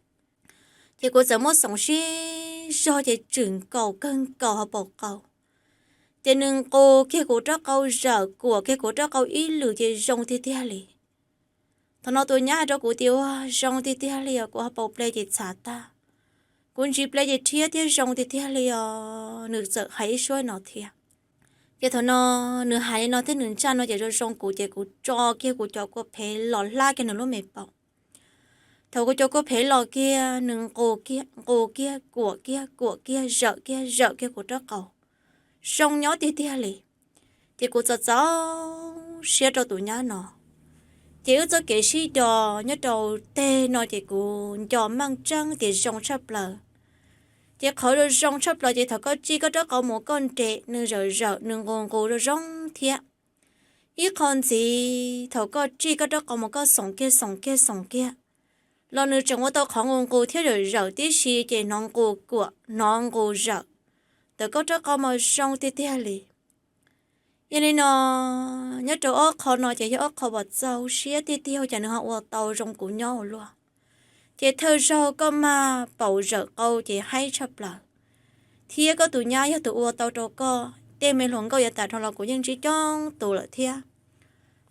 Ces kuv txawm muab xoom sib zog ces tswm nkaus kawg nkaus hauv paus qau. Ces nws nqus kiag kuv rab qau zawm kuam kiag kuv rab qau ib lwm ces zoo tiag tiag li. Thaum no tus nyab hais rau kuv tias ua zoo tiag tiag li os, kuv hauv paus ple ces txhav tag, kuv ntsis ple ces rhiab thiab zoo tiag tiag li os. Nws txawm hais ib suab no thiab. Ces thaum no nws hais li no thiab nws ntsaj no ces zoo zoo kuv ces kuv tso kiag kuv cov kua phev los hlab kiag nws lub me paum. Thaum kuv cov kua phev los kiag nws nqus kiag nqus kiag kuam kiag kuam kiag zawm kiag zawm kiag kuv rab qau zoo nyob tiag tiag li. Ces kuv txaus txaus siab rau tus nyab no. Ces wb txoj kev sib nco nyob rau teg no ces kuv nco meej tseeb tias zoo tshaj plaws. Ces qhov zoo zoo tshaj plaws ces thaum koj tsij koj rab qau mus koj nres nws zawm zawm nws nqus nqus zoo zoo thiab. Ib qho ntxiv thaum koj tsij koj rab qau mus koj xoom kiag xoom kiag xoom kiag los nws tseem ua tau qhov nqus nqus thiab zawm zawm tib si ces hnov nqus kuam hnov nqus zawm ntawm koj rab qau mas zoo tiag tiag li. Yog li no, nyob rau ob qho no ces yog ob qho uas txaus siab tiag tiag cas nws ho ua tau zoo kuv nyob ua luaj. Ces thawj zaug koj mag paum zawm qau ces haib tshaj plaws, thiab koj tus nyab yog tus ua tau rau koj. Tej me hluas nkauj yav tas dhau los kuv yeej ntsib coob tus lawm thiab,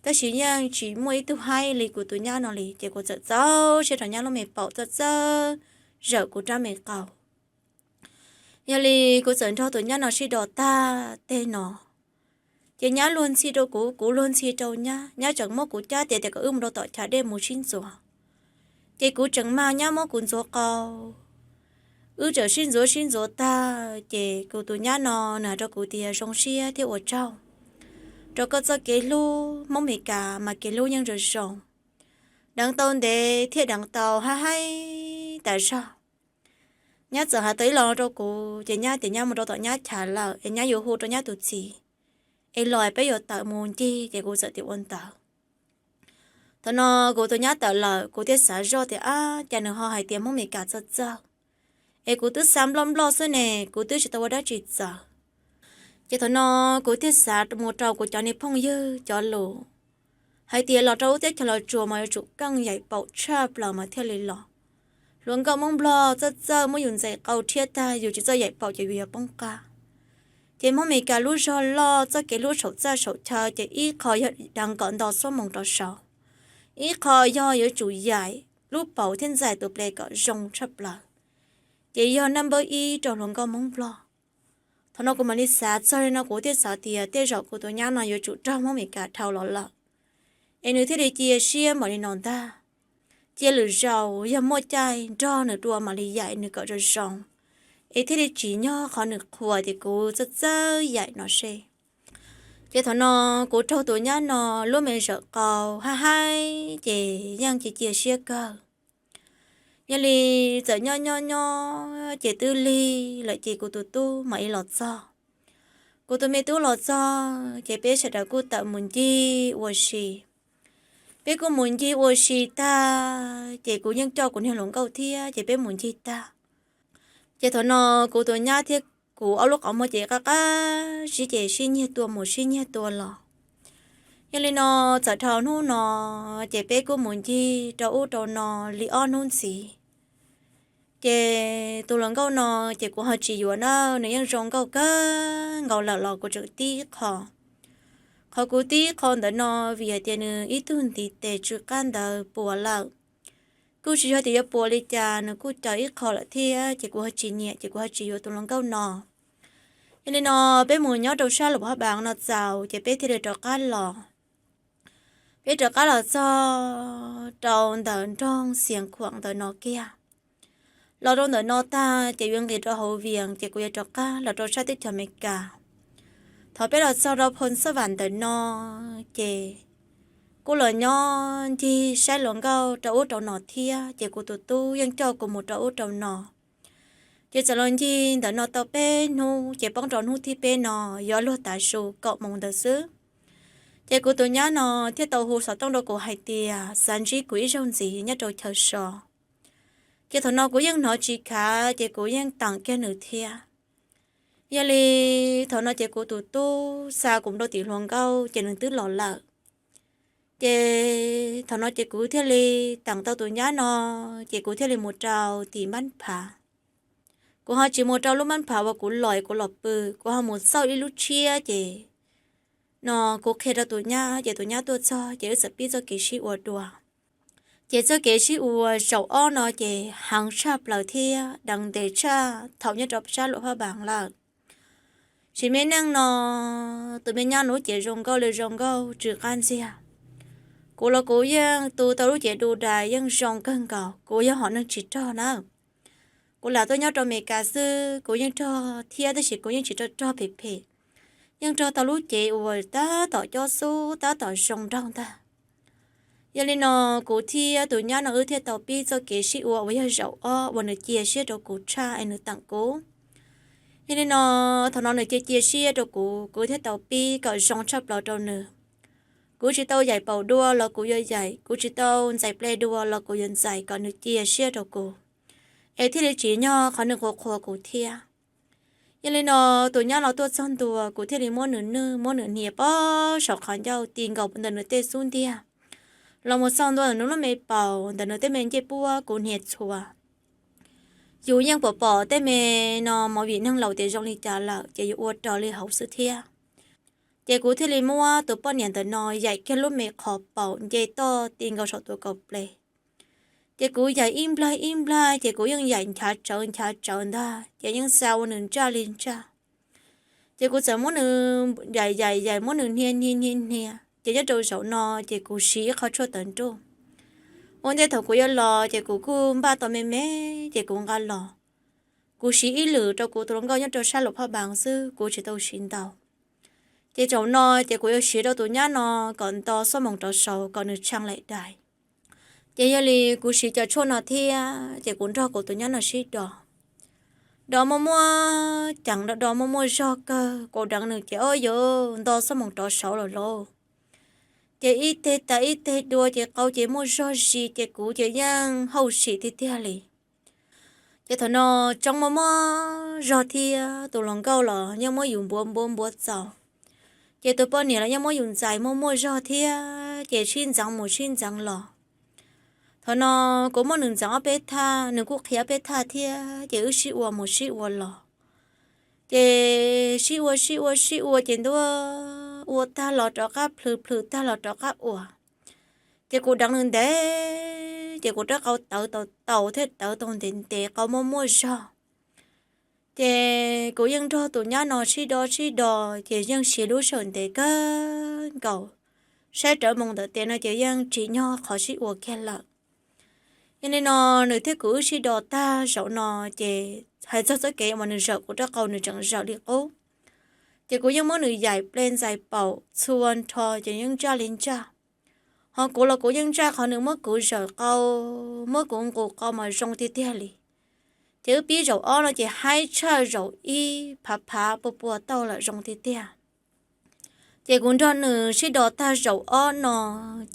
tab sis yeej tsis muaj ib tug haib li kuv tus nyab no li. Ces kuv txawm txaus siab rau nyab lub me paum txawj txawj zawm kuv rab me qau. Yog li kuv txawm nrog tus nyab no sib do tag teg no, ces nyab luag ntxhi rau kuv, kuv luag ntxhi rau nyab. Nyab tseem muab kuv cab tias tias kom wb mus rau tom chav dej mus sib ntxuav. Ces kuv tseem mag nyab muab kuv ntxuav qau. Wb tseem sib ntxuav sib ntxuav tag ces kuv tus nyab no nws hais rau kuv tias zoo siab thiab ua tsaug rau koj txoj kev hlub. Hmoob Mes Kas mas kev hlub yeej zoo zoo, deev tau ntev thiab deev tau haib haib tas zog. Nyab txawm hais tau ib lo rau kuv ces nyab tias nyab mus rau tom nyab chav lawm es nyab yuav hu rau nyab tus txiv es los peb yuav tawm mus ncig. Ces kuv txawm tias ua ntawd. Thaum no kuv tus nyab tawm lawm kuv thiaj xav zoj tias ab cas nws ho hais tias Hmoob Mes Kas txawj txawj, es kuv twb xa nploj nploj xwb ne, kuv twb tsis tau ua dab tsi txawv. Ces thaum no kuv thiaj xav mus rau kuv cov niag phooj ywg cov lus hais tias los rau lub teb chaws Los Tsuas mas yuav tsum keej yaim paum tshaj plaws mas thiaj li los. Hluas nkauj Hmoob Nplog txawj txawj muab yus ntxais qau rhiab tag yus tsis txawj yaim paum ces yus yuav poob qab. Ces Hmoob Mes Kas lub zog loj txoj kev hlub saum txaj saum chaw ces ib qho yog deev kom nto xuab moos rau saud, ib qho yog yuav tsum yaim lub paum thiab ntxais tus ple kom zoo tshaj plaws, ces yog naj npawb ib rau hluas nkauj Hmoob Nplog. Thaum no kuv mam li xav txog li no kuv thiaj xav tias tej zaum kuv tus nyab no yuav tsum raug Hmoob Mes Kas dhau los lawm, es nws thiaj li cia siab npaum li no ntag. Cia lwm zaus yog muaj caij nrog nws dua mam li yaim nws kom zoo zoo, es thiaj li tsim nyog qhov nws qhuas tias kuv txawj txawj yaim no seb. Ces thaum no kuv raug tus nyab no lub me zawm qau haib haib ces yeej cia cia siab kawg. Yog li txawm nyob nyob nyob ces twb lig lawm ces kuv tus tub mam li los txog. Kuv tus me tub los txog ces peb sawv daws kuj tawm mus ncig ua si. Peb kuj mus ncig ua si tag ces kuv yeej coj kuv niag hluas nkauj thiab ces peb mus ncig tag. Ces thaum no kuv tus nyab thiab kuv ob lub qhov muag ces qab qab zib ces sib nyiag tua mus sib nyiag tua los. Yog li no txawm dhau hnub no ces peb kuj mus ncig rau ub rau no li ob hnub ntxiv. Ces tus hluas nkauj no ces kuv ho tsis yuav na, nws yeej zoo nkauj kawg nkaus lawm los kuv tseem tib qho. Qhov kuv tib qho ntawm no vim hais tias nws ib tug ntiv tes tsw qab ntawd puas lawm. kuj tsis yog tias yuav puas li cas, nws kuj cawm ib qho lawm thiab, ces kuv ho tsis nyiam, ces kuv ho tsis yuav tus hluas nkauj no. Yog li no, peb mus nyob rau sab Luam Phab Npaas no txaus, ces peb thiaj li rov qab los. Peb rov qab los txog rau ntawm nroog Xias Khuam ntawm no kiag. Los rau ntawm no tag ces yuav nqis rau hauv Vias, ces kuv yuav rov qab los rau sab teb chaws Amelikas. Thaum peb los txog rau Phoos Xab Vam ntawm no, ces kuj los nyob ncig saib hluas nkauj rau ub rau no thiab, ces kuv tus tub yeej coj kuv mus rau ub rau no. Ces txawm los ncig ntawm no tau peb hnub, ces poob rau hnub thib peb no, yuav luag tav su kaum moos ntawd xwb. Ces kuv tus nyab no thiaj tau hu xov tooj rau kuv hais tias xav ntsib kuv ib zaug ntxiv nyob rau chaw so. Ces thaum no kuv yeej hnov tsis khav, ces kuv yeej teem kiag nws thiab. Yog li thaum no ces kuv tus tub xa kuv mus rau tim hluas nkauj, ces nws twb los lawm. Ces thaum no ces kuv thiaj li teem tau tus nyab no, ces kuv thiaj li mus rau tim Mab Phav. Kuv ho tsis mus rau lub Mab Phav uas kuv los, kuv los pw, kuv ho mus xauj ib lub tshiab, ces no kuv qhia rau tus nyab, ces tus nyab tuaj txog, ces wb txawm pib txoj kev sib ua dua. Ces txoj kev sib ua zaum ob no ces heev tshaj plaws thiab deev ntev tshaj thaum nyob rau sab Luam Phab Npaas lawm. Sim me neej no, tus me nyab no lub cev zoo nkauj li zoo nkauj tsw qab ntxiag. Kuv los kuv yeej tu tau lub cev du dais yeej zoo kawg nkaus, kuv yog hom neeg tsis rog na. Kuv lam tuaj nyob rau Amelikas xwb, kuv yeej rog thiab, tab sis kuv yeej tsis rog rog phem phem. Yeej rog tau lub cev uas tab tom cob xub, tab tom zoo nraug ntag. Yog li no, kuv thiab tus nyab no wb thiaj tau pib txoj kev sib ua uas yog zaum ob uas nws cia siab rau kuv tshaj es nws teem kuv. Yog li no, thaum no nws cia cia siab rau kuv, kuv thiaj tau pib kom zoo tshaj plaws rau nws. Kuv tsis tau yaim paum dua los kuv yuav yaim, kuv tsis tau ntxais ple dua los kuv yuav ntxais kom nws cia siab rau kuv, es thiaj li tsim nyog qhov nws qhuas qhuas kuv thiab. Yog li no, tus nyab los tuaj txog ntua, kuv thiaj li muab nws nwj muab nws hnia pov saum qhov ncauj ti nkaus ntawm nws tej xub ntiag, los mus txog ntua ntawm nws lub me paum, ntawm nws tej me ncej puab kuv hnia txhua. Yus yeej pom pom tej me no movie Vietnam laus tias zoo li cas lawm, ces yus ua raws li hauv xwb thiab. Ces kuv thiaj li muab tus poj niam ntawm no yaim kiag lub me qhov paum nce toj ti nkaus saum tus kaum ples. Ces kuv yaim ib nplag ib nplag, ces kuv yeej yaim nchav tsawv nchav tsawv ntag, ces yeej xa ua nws ntsaj li ntsaj. Ces kuv txawm muab nws yaim yaim yaim, muab nws hnia hnia hnia hnia, ces nyob rau zaum no ces kuv siv ib qho tshuaj tawv nruj. Ua ntej thaum kuv yuav los ces kuv kuj npaj tau me me, ces kuv nqa los. Kuv siv ib lwm rau kuv tus hluas nkauj nyob rau sab Luam Phaj Npas xwb, kuv tsis tau siv ntau. Ces zaum no ces kuv yuav siv rau tus nyab no kom nto xuab moos rov saud kom nws tshee laim dais. Ces yog li kuv siv cov tshuaj no thiab, ces kuv nrog kuv tus nyab no sib do. Do muaj muaj ceev, do do muaj muaj zog kawg, kuv deev nws ces ob yuav nto xuab moos rov saud lawm lauj. Ces ib teg tas ib teg dua ces qau ces muaj zog zis, ces kuv ces yeej hauj sim tiag tiag li. Ces thaum no tsoob muaj muaj zog thiab, tus hluas nkauj los yeej muab yus npuav npuav npuav txaus. Ces tus poj niam los yeej muab yus ntxais muaj muaj zog thiab, ces sib ntxeev mus sib ntxeev los. Thaum no kuv muab nws ntxeev ob peb thaj, nws kuj qhia ob peb thaj thiab, ces wb sib ua mus sib ua los. Ces sib ua sib ua sib ua ces ntuj, ua tag los rov qab plhws, plhws tag los rov qab ua. Ces kuv deev nws ntev, ces kuv rab qau tawv tau tau thiab tawv tau ntev ntev, qau muaj muaj zog. Ces kuv yeej nrog tus nyab no sib do sib do, ces yeej siv lub sij hawm ntev kawg nkaus. Saib rawv moos ntawm tes no ces yeej tsim nyog qhov sib ua kiag lawm. Yog li no, nws thiab kuv wb sib do tag zaum no, ces hais txog txoj kev uas nws zawm kuv rab qau nws tseem zawm li qub. Ces kuv yeej muab nws yaim ple ntxais paum txhua nrho ces yeej ntsaj li ntsaj. Ho kuv los kuv yeej ntsaj qhov nws muab kuv zawm qau, muab kuv nqus qau mas zoo tiag tiag li. Ces wb pib zaum ob no ces haib tshaj zaum ib, phav phav pua pua tauj lawm zoo tiag tiag. Ces kuv nrog nws sib do tag zaum ob no,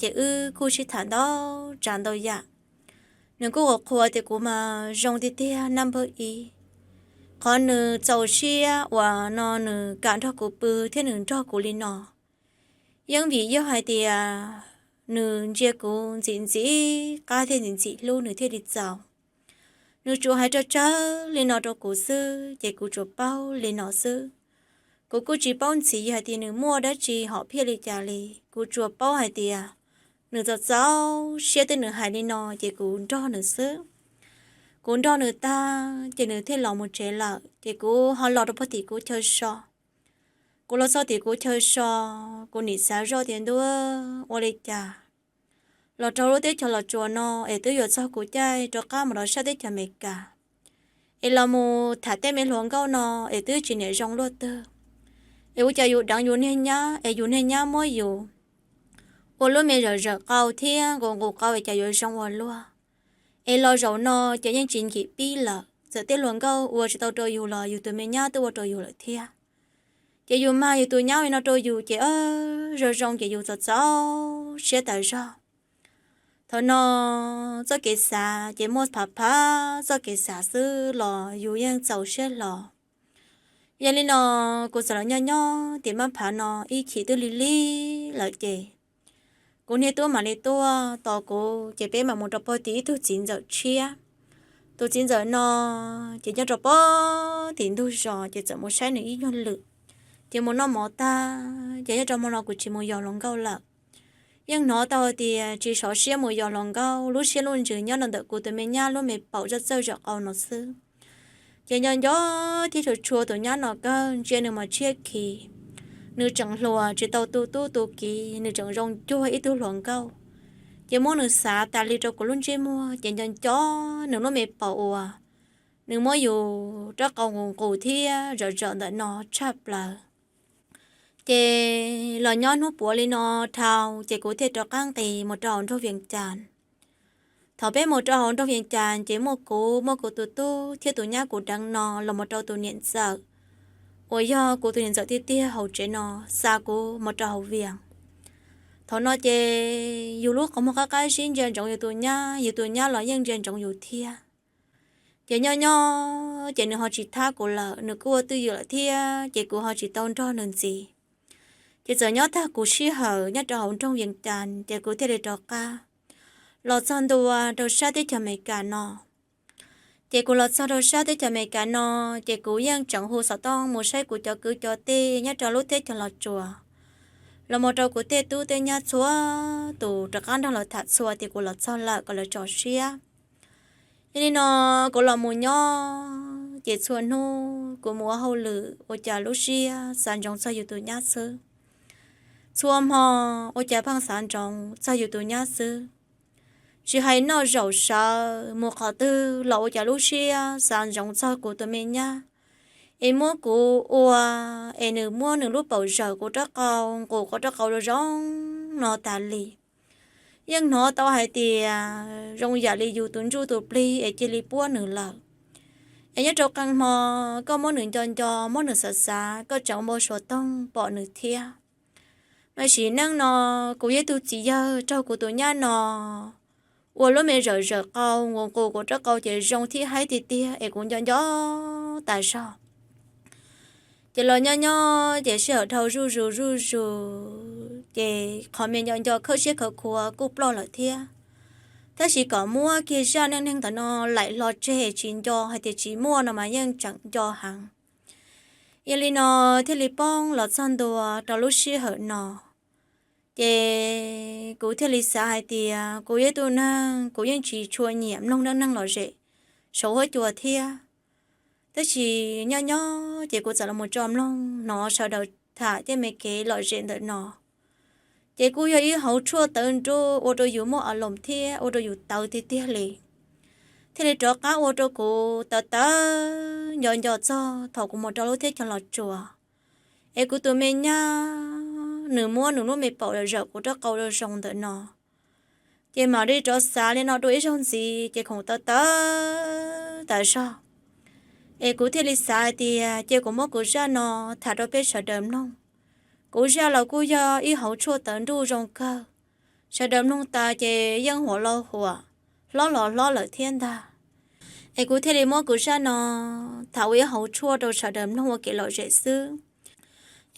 ces wb kuj sib tham ntau tsav ntau yam. Nws kuj qhuas qhuas tias kuv mas zoo tiag tiag nab npawg ib. Qhov nws txaus siab uas no nws kam nrog kuv pw thiab nws nrog kuv li no, yeej vim yog hais tias nws ntsia kuv ntxim ntxim qab thiab ntxim ntxim hlub nws thiaj li txaus. Nws tsuas hais tsawg tsawg li no rau kuv xwb, ces kuv tsuas paub li no xwb. Kuv kuj tsis paub ntxiv hais tias nws muaj dab tsi hom phiaj li cas li, kuv tsuas paub hais tias Nws txaus txaus siab twb nws hais li no ces kuv nrog nws xwb. Kuv nrog nws tag ces nws thiaj los mus tsev lawm ces kuv ho los rau pem tim kuv chaw so. Kuv los txog tim kuv chaw so, kuv nim xav zoj tias ntuj, ua li cas los rau lub teb chaws Los Tsuas no es twb yuav txog kuv caij rov qab mus rau sab teb chaws Amelikas es los mus tham tej me hluas nkauj no es twb tsis niam zoo luaj twg. Es ua cas yus deev yus niag nyab es yus niag nyab muab yus ua lub me zawm zawm qau thiab nqus nqus qau es cas yuav zoo ua luaj. Es los zaum no ces yeej tsis nkim pib lawm, txawm tej hluas nkauj ua tsis tau rau yus los yus tus me nyab twb ua rau yus lawm thiab. Ces yus mag yus tus nyab li no rau yus ces zoo zoo ces yus txaus txaus siab tas zog. Thaum no txoj kev xav ces muaj phav phav txoj kev xav xwb los yus yeej txaus siab hlo. Yog li no kuv txawm los nyob nyob tim mab phav no ib chim twb lig lig lawm ces kuv niag tub mam li tuaj tos kuv ces peb mam mus rau pem tim ib tug txiv ntxawm tshiab. Tus txiv ntxawm no ces nyob rau pem tim ntug zos ces txawm mus saib nws ib nyuag lwm ces mus noj mov tag ces nyob rau hmo no kuv tsis mus yos hluas nkauj lawm. Yeej hnov tau hais tias tsis sov siab mus yos hluas nkauj, lub siab lub ntsws nyob rau ntawm kuv tus me nyab lub me paum zaj txawj zawm qau no xwb. Ces nco nco thiab tshua tshua tus nyab no kawg, ntsia nws mas tshiab khiv, nws tseem hluas tsis tau tu tub tu kiv, nws tseem zoo cuag ib tug hluas nkauj. Ces muab nws xav tas li rau kuv lub ntsej muag ces nco nco nws lub me paum uas nws muab yus rab qau nqus nqus thiab zawm zawm ntawm no tshaj plaws. Ces los nyob hnub puav li no dhau ces kuv thiaj rov qab nqis mus rau hauv nroog Vias Cas. Thaum peb mus rau hauv nroog Vias Cas ces muaj kuv, muaj kuv tus tub thiab tus nyab kuv deev no los mus rau tus niam ntxawm uas yog kuv tus niam ntxawm tiag tiag hauv tsev no xa kuv mus rau hauv Vias. Thaum no ces yus lub qhov muag qab qab zib ntsia ntsoov yus tus nyab, yus tus nyab los yeej ntsia ntsoov yus thiab. Ces nyob nyob ces nws ho tsis thab kuv lawm, nws kuj ua twj ywm lawm thiab ces kuv ho tsis tau nrog nws ntxiv. Ces txawm nyob tag kuv sij hawm nyob rau hauv nroog Vias Cas ces kuv thiaj li rov qab los txog ntua rau sab teb chaws Amelikas no. Ces kuv los txog rau sab teb chaws Amelikas no ces kuv yeej tseem hu xov tooj mus saib kuv cov kwv cov tij nyob rau lub teb chaws Los Tsuas los mus rau kuv tej tub tej nyab txhua tus rov qab nrog lawv tham txhua tias kuv los txog lawm kom lawv tso siab. Yog li no kuv los mus nyob ces txhua hnub kuv mus ua hauj lwm ua cas lub siab xav ntsoov txog yus tus nyab xwb. Txhua hmo ua cas pheej xav ntsoov txog yus tus nyab xwb. Tsis hais noj zaum sawv mus qhov twg los ua cas lub siab xav ntsoov txog kuv tus me nyab es muab kuv ua, es nws muab nws lub paum zawm kuv rab qau, nqus kuv rab qau zoo zoo no tas li. Yeej hnov tau hais tias zoo yam li yus tus ntsuj tus plig es cia li puab nws lawm. Es nyob rau qee hmo koj muab nws nco nco, muab nws xav xav, koj tseem npau suav toog pom nws thiab. Mas sim neej no kuv yog ib tug txiv yawg raug kuv tus nyab no ua lub me zawm zawm qau, nqus nqus kuv rab qau ces zoo thiab haib tiag tiag es kuv nco nco tas zog. Ces los nyob nyob ces sij hawm dhau zuj zus zuj zus ces qhov me nco nco khawb siab khawv khuav kuj ploj lawm thiab. Tab sis kom muab kiag zaj neej neeg ntawm no laim hlo tseg tsis nco hais tias tsis muaj no mas yeej tseem nco heev. Yog li no thiaj li poob los txog ntua rau lub sij hawm no. Ces kuv thiaj li xav hais tias kuv yog ib tug neeg kuv yeej tsis tshua nyiam mloog neej neeg lom zem saum huab cua thiab. Tab sis nyob nyob ces kuv txawm los mus tso mloog hnov sawv daws tham tej me kev lom zem ntawm no. Ces kuj yog ib hauv tshuaj tawv nruj ua rau yus muaj a loos thiab ua rau yus tawv tiag tiag li. Thiaj li rov qab ua rau kuv tawv tawv nco nco txog thaum kuv mus rau lub teb chaws Los Tsuas, es kuv tus me nyab nws muab nws lub me paum zawm kuv rab qau zoo zoo ntawm no. Ces mam li rov xav li no dua ib zaug ntxiv ces khoom tawv tawv tas zog. Es kuv thiaj li xav hais tias cia kuv muab kuv zaj no tham rau peb sawv daws mloog. Kuv zaj los kuj yog ib hauv tshuaj tawv nruj zoo kawg, sawv daws mloog tas ces yeej huam los huam, hlob los hlob lawm thiab ntag. Es kuv thiaj li muab kuv zaj no tham ua ib hauv tshuaj rau sawv daws mloog ua kev lom zem xwb.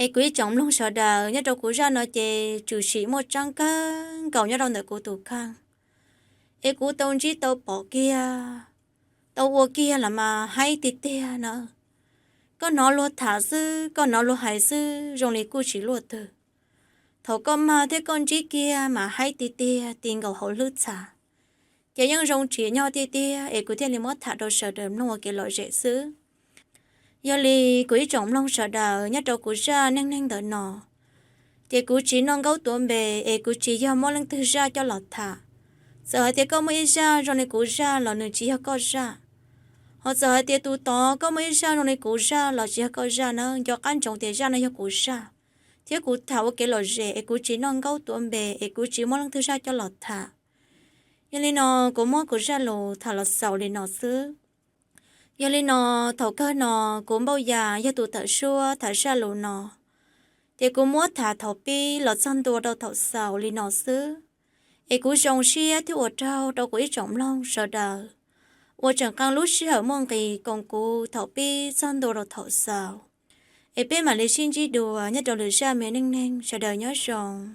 Es kuv ib tsoom mloog sawv daws nyob rau kuv zaj no ces tshwm sim muaj tseeb kawg nkaus nyob rau ntawm kuv tus kheej. Es kuv tau ntsib tau pom kiag, tau ua kiag los mas haib tiag tiag na. Koj hnov luag tham xwb, koj hnov luag hais xwb zoo li kuj tsis luaj twg. Thaum koj mag thiab koj ntsib kiag mas haib tiag tiag ti nkaus hauv hlwb txha. Ces yeej zoo tsim nyog tiag tiag es kuv thiaj li muab tham rau sawv daws mloog ua kev lom zem xwb. Yog li kuv ib tsoom mloog sawv daws nyob rau kuv zaj neej neeg ntawm no, ces kuv tsis noj nkaub tuav npe es kuv tsis yog muab leej twg zaj coj los tham. Txawm hais tias koj muaj ib zaj zoo li kuv zaj los nws tsis yog koj zaj. Ho txawm hais tias tus tod koj muaj ib zaj zoo li kuv zaj los tsis yog koj zaj na, nco qab ntsoov tias zaj no yog kuv zaj, thiab kuv tham ua kev lom zem es kuv tsis noj nkaub tuav npe es kuv tsis muab leej twg zaj coj los tham. Yog li no, kuv muab kuv zaj lus tham los xaus li no xwb. Yog li no, thaum kawg no kuv Npauj Yas yog tus tawm suab tham zaj lus no, ces kuv muab tham thaum pib los txog ntua rau thaum xaus li no xwb. Es kuv zoo siab thiab ua raug rau kuv ib tsoom mloog sawv daws uas tseem qee lub sij hawm muaj nqis koom kuv thaum pib txog ntua rau thaum xaus. Es peb mam li sib ntsib dua nyob rau lwm zaj me neej neeg, sawv daws nyob zoo.